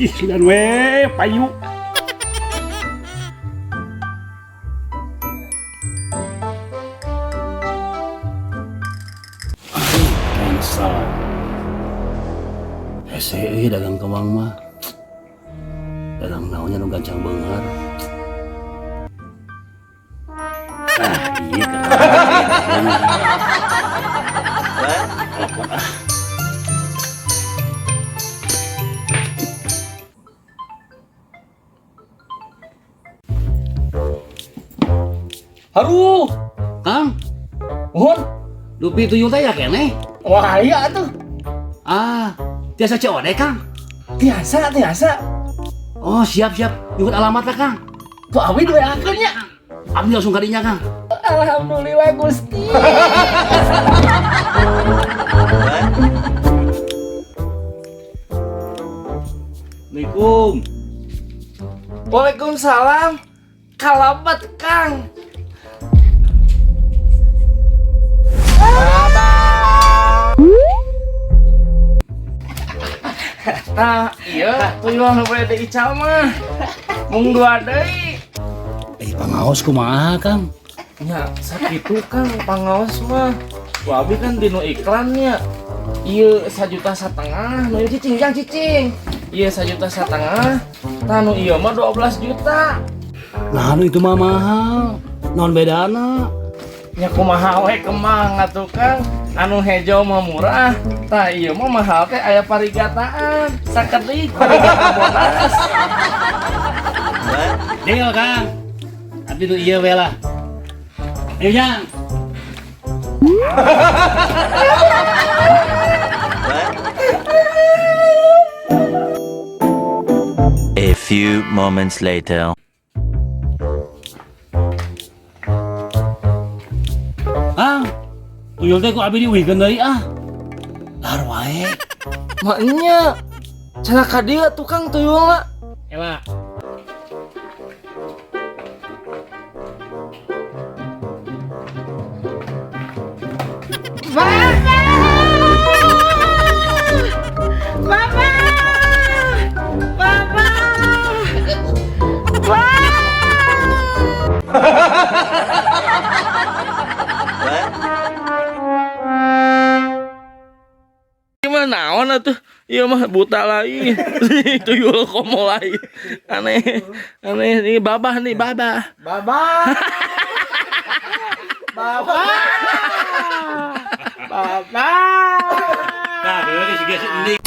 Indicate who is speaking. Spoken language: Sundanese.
Speaker 1: Ih, sudah we payu. Aduh, cancel. Hese euy dagang kembang mah. Dagang naonnya nu gancang beunghar. Ah, iya keren. Telepon ah.
Speaker 2: Haruh,
Speaker 1: Kang,
Speaker 2: mohon.
Speaker 1: Dupi tuyul teh ya keneh.
Speaker 2: Wah, iya tuh.
Speaker 1: Ah, tiasa COD, Kang.
Speaker 2: Tiasa, tiasa.
Speaker 1: Oh, siap siap. Nyuhun alamatnya, Kang.
Speaker 2: Tuh abi dua akhirnya.
Speaker 1: Abdi langsung kadinya, Kang.
Speaker 2: Alhamdulillah Gusti.
Speaker 1: Assalamualaikum.
Speaker 2: Waalaikumsalam. Kalabat, Kang. Tah, iya, tuyul nu bade ical mah. Mung dua deui.
Speaker 1: Eh, pangaos kumaha, Kang?
Speaker 2: Nya, sakitu Kang pangaos mah. Ku abi kan dinu iklannya. Ieu 1,5 juta, nu ieu cicing jang cicing. Ieu 1,5 juta, tah nu ieu mah 12 juta.
Speaker 1: Nah, nu itu mah mahal. Non bedana.
Speaker 2: Nya kumaha we kemang atuh Kang. Anu hejo mah murah, tah ieu mah mahal teh aya parigataan. Sakedik parigata bonas.
Speaker 1: Deal, Kang. Abdi nu ieu we lah. Ayo, Jang.
Speaker 3: A few moments later.
Speaker 1: Kang, tuyul teh ku abi diuihkeun deui ah. Lar wae.
Speaker 2: Maknya cenah ka dieu tukang tuyulna.
Speaker 1: Ela.
Speaker 4: Bapak! Bapak! Bapak! Bapak!
Speaker 2: Gimana naon atuh? Ieu mah buta lain. Tuyul komo lain. Aneh. Aneh nih babah nih babah.
Speaker 4: Bapak! Bapak! Bapak!
Speaker 1: Nah, tuyul teh siga si Endi.